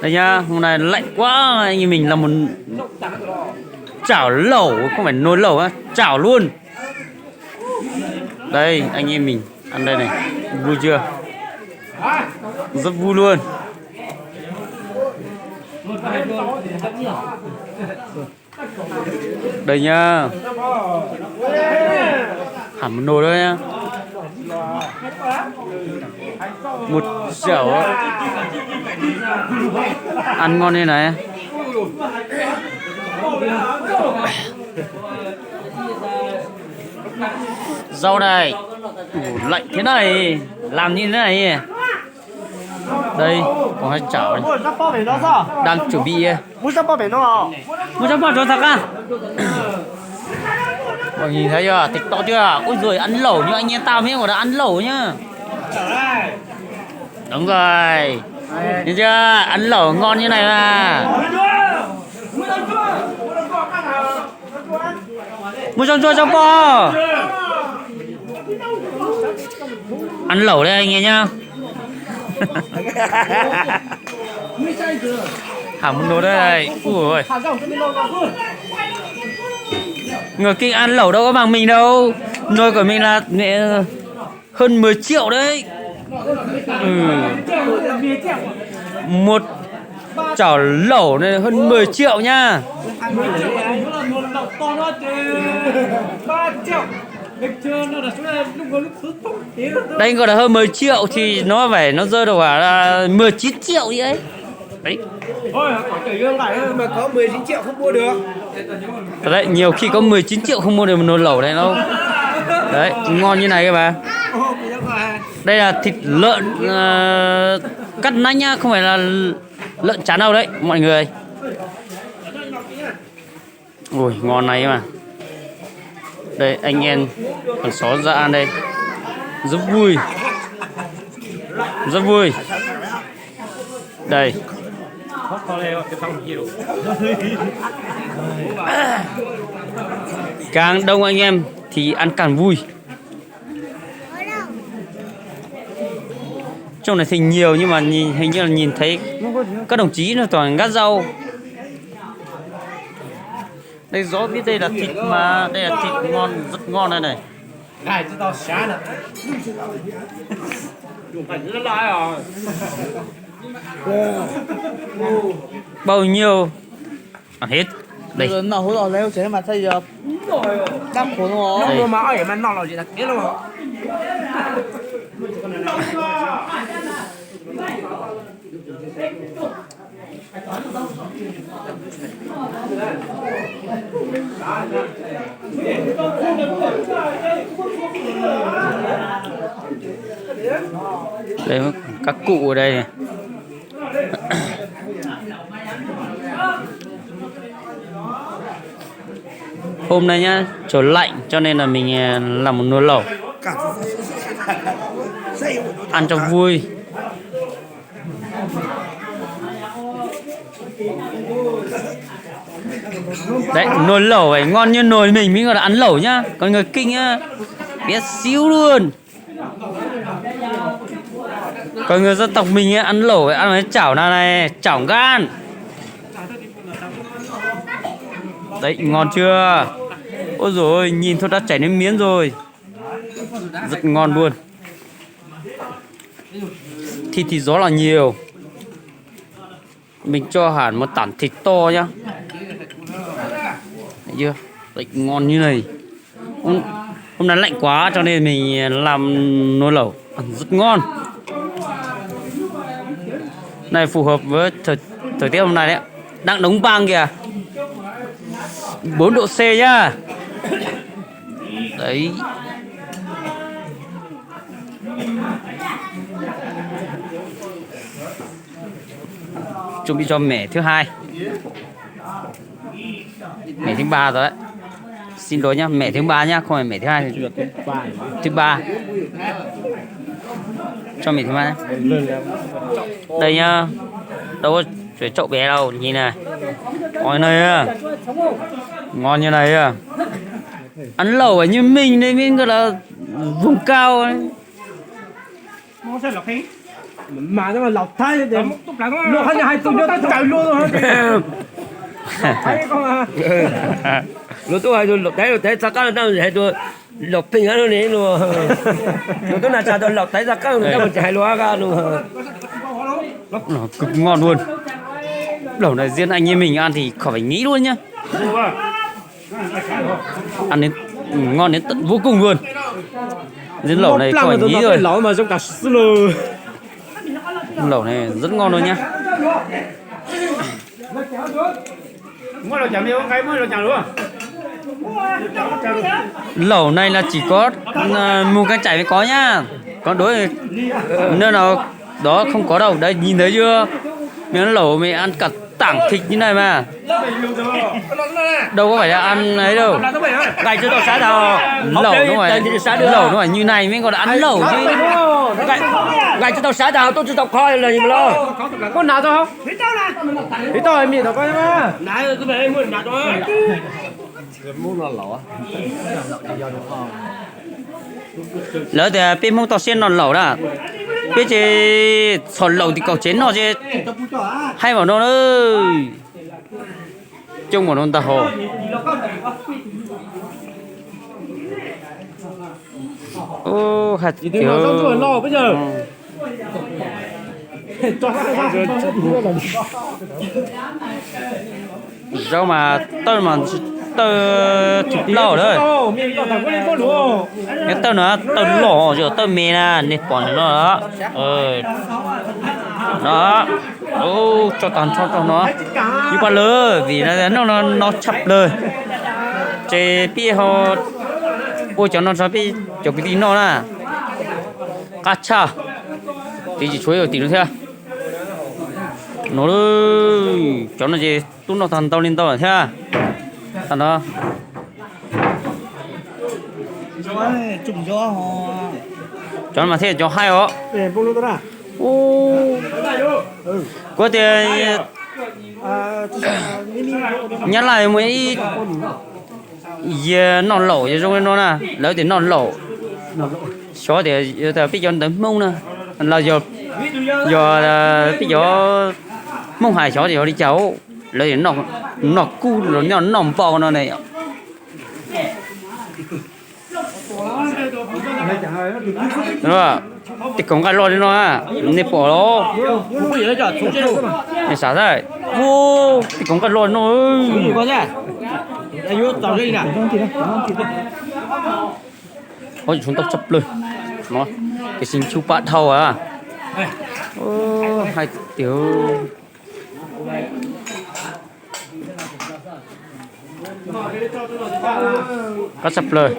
Đây nhá, hôm nay lạnh quá, anh em mình làm một chảo lẩu, không phải nồi lẩu á, chảo luôn. Đây, anh em mình ăn đây này, vui chưa? Rất vui luôn. Đây nha. Hẳn một nồi đó nhá. Một chảo ăn ngon như này. Rau này. Ủ lạnh thế này, làm như thế này. Đây, còn hai chảo này. Đang chuẩn bị. Mua sắp bò trốn thật á. Mọi người nhìn thấy chưa? Thịt to chưa? Ui rồi ăn lẩu như anh em tao mới gọi là ăn lẩu nhá. Đúng rồi. Nhìn chưa? Ăn lẩu ngon như này mà. Mua sắp chua sắp bò. Ăn lẩu đây anh em nhá. Hảo một nồi đây. Ui. Người Kinh ăn lẩu đâu có bằng mình đâu. Nồi của mình là mẹ, hơn mười triệu đấy. Ừ. Một chảo lẩu này hơn mười triệu nha. Đây gọi là hơn mười triệu thì nó phải nó rơi được khoảng là mười chín triệu gì đấy. Đấy. Thôi, họ chửi Dương lại thôi, mà có mười chín triệu không mua được. Thật đấy, nhiều khi có mười chín triệu không mua được một nồi lẩu này đâu. Đấy, ngon như này cơ mà. Đây là thịt lợn, ờ, cắt nách nhá, không phải là lợn chả đâu đấy, mọi người. Ui, ngon này mà. Đây, anh em hàng xóm ra ăn đây. Rất vui. Rất vui. Đây. Càng đông anh em thì ăn càng vui. Trong này thì nhiều nhưng mà nhìn, hình như là nhìn thấy các đồng chí nó toàn ngắt rau. Đây, rõ biết đây là thịt mà, đây là thịt ngon, rất ngon đây này. Bao nhiêu? Ăn hết. Đây. Noj hauv los lawm ces mas txhob yog dab qhuas no. Đây. Mas oj yam mas noj los ces tag kev lauj. Đây, các cụ ở đây này. Hôm nay nhá, trời lạnh cho nên là mình, à, làm một nồi lẩu. Ăn cho vui. Đấy, nồi lẩu phải ngon như nồi mình mới gọi là ăn lẩu nhá. Còn người Kinh á, bé xíu luôn. Còn người dân tộc mình ấy, ăn lẩu phải ăn với chảo nào này, chảo ngan. Đấy, ngon chưa? Ôi dồi ôi, nhìn thôi đã chảy nước miếng rồi. Rất ngon luôn. Thịt thì rất là nhiều. Mình cho hẳn một tảng thịt to nhá. Thấy chưa? Đấy, ngon như này. Hôm, hôm nay lạnh quá cho nên mình làm nồi lẩu ăn rất ngon. Này phù hợp với thời, thời tiết hôm nay đấy. Đang đóng băng kìa. Bốn độ C nhá. Đấy. Chuẩn bị cho mẻ thứ hai. Mẻ thứ ba rồi đấy. Xin lỗi nhá, mẻ thứ ba nhá, không phải mẻ thứ hai. Thứ ba. Cho mẻ thứ ba nhá. Đây nhá. Đâu có chuối chậu bé đâu, nhìn này. Ôi này à. Ngon như này à. Ăn lẩu ở như mình đây mới gọi là vùng cao ấy. Mas no laus Thaib, luag hais tias luag tuaj txawv luag. Luag tuaj hais tias laus Thaib, laus Thaib txog qab no tab sis hais tias laus Pheej no ne, luag tuaj na tsa tias laus Thaib txog qab no tab sis hais luag qab no. Noj ngon, noj ngon, noj ngon, noj ngon. Laus ne rất ngon luôn nha. Lẩu này là chỉ có mùa căng chảy mới có nhá. Còn đối nơi nào đó không có đâu. Đấy, nhìn thấy chưa? Miếng lẩu mày ăn cả tảng thịt như này mà. Đâu có phải là ăn ấy đâu. Gạch cho tao sát tao. Lẩu nó phải, lẩu nó phải như này mới gọi là ăn lẩu chứ. Gạch cho tao sát tao, tôi chưa tao coi là gì mà lo. Có nào tao không? Thì tao là. Thì tao là mày tao coi mà. Nãy tôi phải mua nạp cho. Lawv tias peb Hmoob toj siab noj laus na, peb ces txhom laus tim kaum tsev noj ces haib npaum no na. Coob npaum no ntag hos. Zaub mas tawj mas tawj thib plaub lawm. Nyob tawj no tawj loj, tawj me na, nej pom no. No, tso tag nrho rau no. Yus pab lawm vim no no tshaj plaws. Ces peb ho ua cov no rau peb cov kwv tij noj na. Qab tshaj. Ces tsis tshuav ib tim no thiab. No, cov no ces tub noj tag ntau li ntau lawm thiab. Tag no. Cov no mas thiaj cov haib os. Kuv tias Nyab Laj muaj ib yam noj laus yog zoo li no na, lawv tias noj laus. Xyov tias peb cov ntawv Hmoob na, los yog peb cov Hmoob hais xyov tias yog li cas, lawv tias noj kub los noj npau no ne. Tej kaus nqaij loj li no, nej pom los? Nej xav, tej kaus nqaij loj li no. Ua tsis tshua ntau tshaj plaws no, tiam sis nchuj pab dhau a. Hais tias qab tshaj plaws.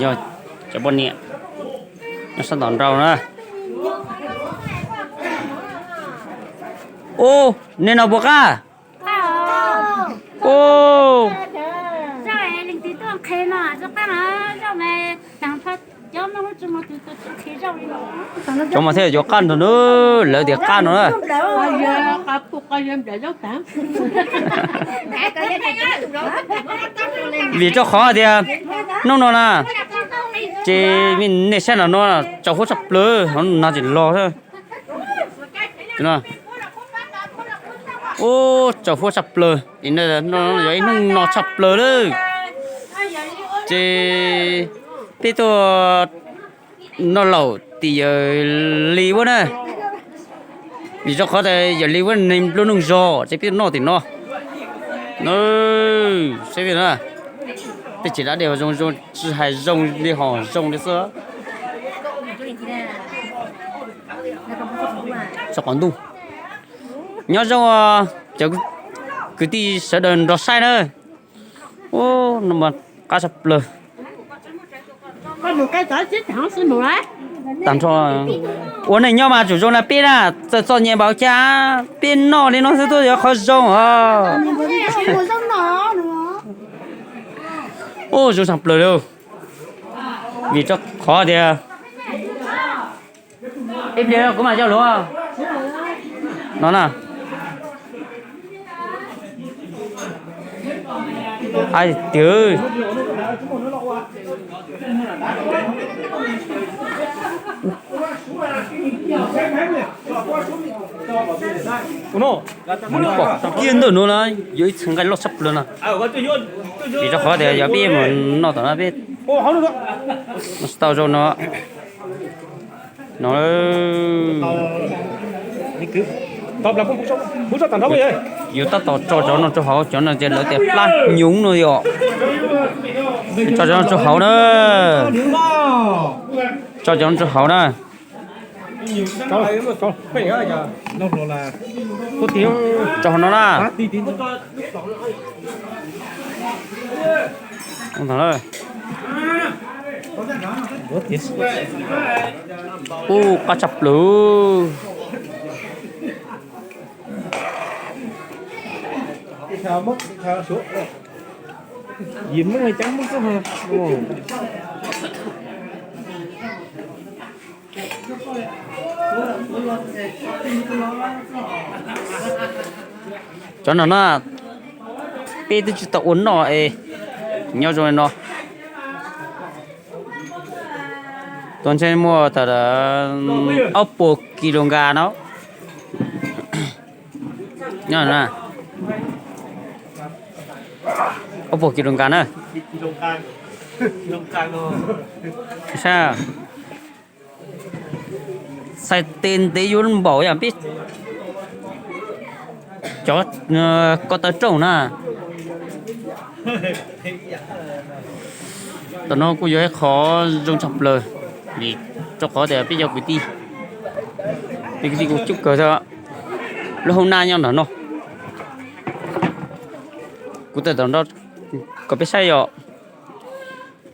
Yog cov poj niam nyob sab tom nraud na. Ub, nej no puas qab? Ub, cov mas thiaj yuav qab nrog na, lawv tias qab no na. Vim rau qhov tias hnub no na, ces nej saib no no tsaus huab tshaj plaws, no tsis los. Ub, tsaus huab tshaj plaws, yog ib hnub no tshaj plaws lawm. Ces peb tuaj noj laus tim yawg Li ua na, vim rau qhov tias yawg Li ua neeg nplua nuj zog ces peb tuaj noj tim no. Saib na, tej tsev dab dej zoo zoo, tsis hais zoo li hos zoo li xwb. Tso qhov ntuj. Nyob zoo cov kwv tij sawv daws nrog saib na. Ub, no mas qab tshaj plaws. Tag nrho ua neej nyob mas tsum zoo na peb na, txawm txom nyem npaum cas peb noj li no xwb twb yog qhov zoo os. Ub, zoo tshaj plaws li. Vim rau qhov tias ib pliag kuv mam coj luag no na. Hais tias kiag ntawm no na, yuav ib txhia nqaij loj tshaj plaws na. Vim rau qhov tias yog peb mus noj tom no peb tsis tau zoo no. No, yuav tab tom tso cov no rau hauv, cov no ces lawv tias plab hnyuv no yom. Tso cov no rau hauv na. Tso cov no rau hauv na. Tso hauv no na. Ub, qab tshaj plaws. Cov no na, peb twb tsis tau ua noj es nyob zoo li no. Tus ntshe muaj tawm ob puas kis lus nkas no. Nyob na, ob puas kis lus nkas na. Saib, txhais tes ntev yuav npaum yam peb cov ko taw rooj na. Tam no kuj yog ib qho zoo tshaj plaws, vim rau qhov tias peb cov kwv tij, peb kwv tij kuj coob kawg thiab. Lub hoob nab nyob ntawm no, kuv tawm tom no kom peb saib yom.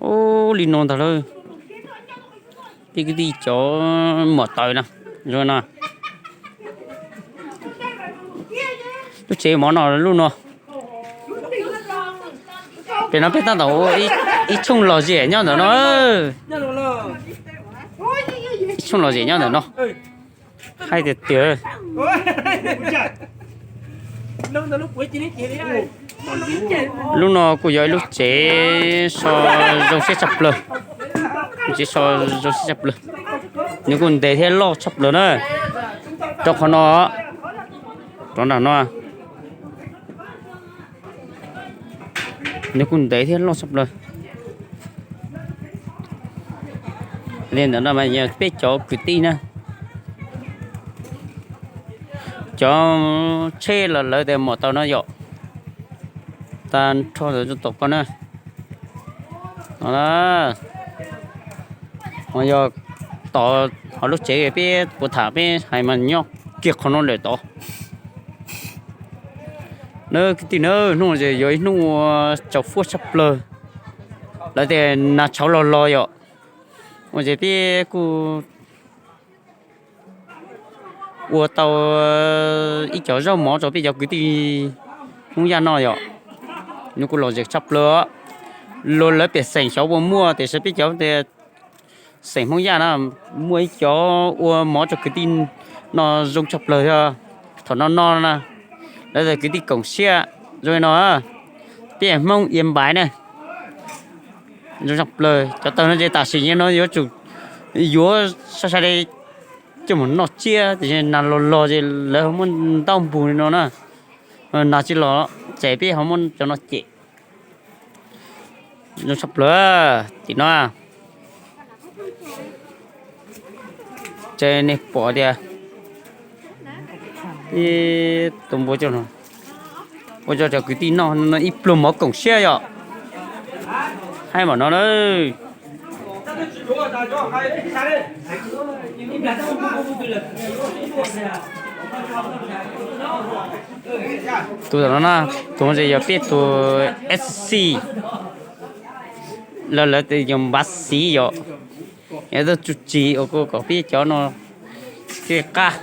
Ub, li no ntag lauj. Peb kwv tij cov muam taws na, zoo no. Lub tsev mov no lub no. Pem no peb tab tom ua ib tshooj lom zem nyob ntawm no. Ib tshooj lom zem nyob ntawm no. Hais tiag tiag. Lub no kuj yog ib lub tsev so zoo siab tshaj plaws. Tsev so zoo siab tshaj plaws. Nws kuj ntev thiab loj tshaj plaws na. Rau qhov no, rov nram no, nws kuj ntev thiab loj tshaj plaws. Li ntawm no mas yog peb cov kwv tij na. Cov tsheb los lawv tias muam taws no yom. Tag nrho ntawm tom ko na. No, yog tom hauv lub tsev peb puas tham peb hais mas nyob kiag qhov no lawm tod. Na kwv tij na, hnub no ces yog ib hnub uas tsaus fuab tshaj plaws. Lawv tias nag tshauv los los yom. Ua ces peb kuj ua tau ib co zaub mov rau peb cov kwv tij Hmoob Yaj noj yom. Nws kuj lom zem tshaj plaws. Luag lawv pem xeem xyov puas muaj tiam sis peb cov xeem Hmoob Yaj na, muaj ib co ua mov rau kwv tij noj zoo tshaj plaws thiab. Thaum no no na, lawv tias kwv tij koom siab zoo li no, peb Hmoob ia npaiv na. Zoo tshaj plaws. Cov taws no ces tam sim no yuav tsum yuav sai sai li coj mus noj tsiab, tiam sis nag los los ces lawv ho muab ntaub npug li no na. Nag tsis los ces peb ho muab cov no cem. Zoo tshaj plaws tim no. Ces nej pom tias ib tus npua coj, ua rau cov kwv tij noj ib pluag mov koom siab yom. Haib npaum no na. Tus no na, tus no yog peb tus S C, los lawv tias yog npav xiv yom. Yog tus tsuj tsis uas kuj kom peb cov no thiaj qab.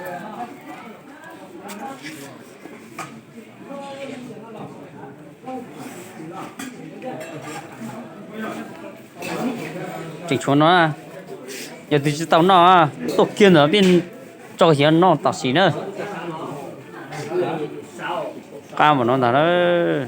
Tseem tshuav no, yog tus tsis tau noj, tuaj kiag ntawm peb tso xyov noj tam sim na. Qab npaum no ntag lauj.